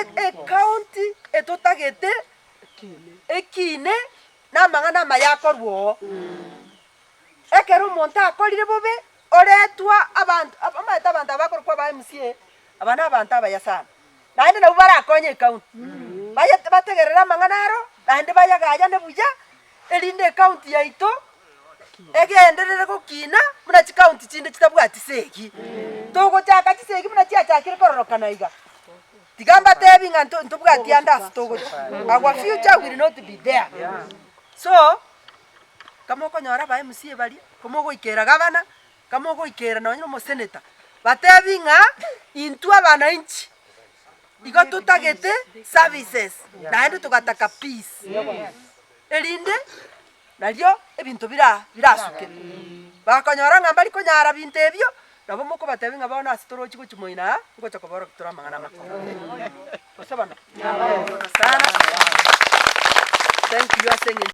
Ecounty etotagete ekine na amang'ana amaya akorwa oo. Ekero omonto akorire bobe, oretwa abanto, omanyete abanto aba bakorokwa aba MCA, aba na abanto abaya sana. Naende nabwo barakonye ecounty, baye bategerere amang'ana aro, naende bayagayane buya, erinde ecounty yaito egenderere gokina buna chicounty chinde chitabwati segi. Togochaka chisegi buna chiachakire kororokana iga, tiga mbatebi ng'a nto ntobwati ande ase togochia, our future will not be there. So, kama okonyora aba MCA baria, kama ogoikera gavana, kama ogoikera nonye na omoseneta, batebi ng'a intwe abananchi igo totagete services naende togataka peace, erinde nario ebinto bira birasuke. Bakonyora ng'a mbari konyara binto ebio, nabo mokobatebia ng'a bono ase torochi gochia moino aa, ngocha koborokia tore amang'ana amakoro. Gose bono? Sana, thank you ase eng'encho.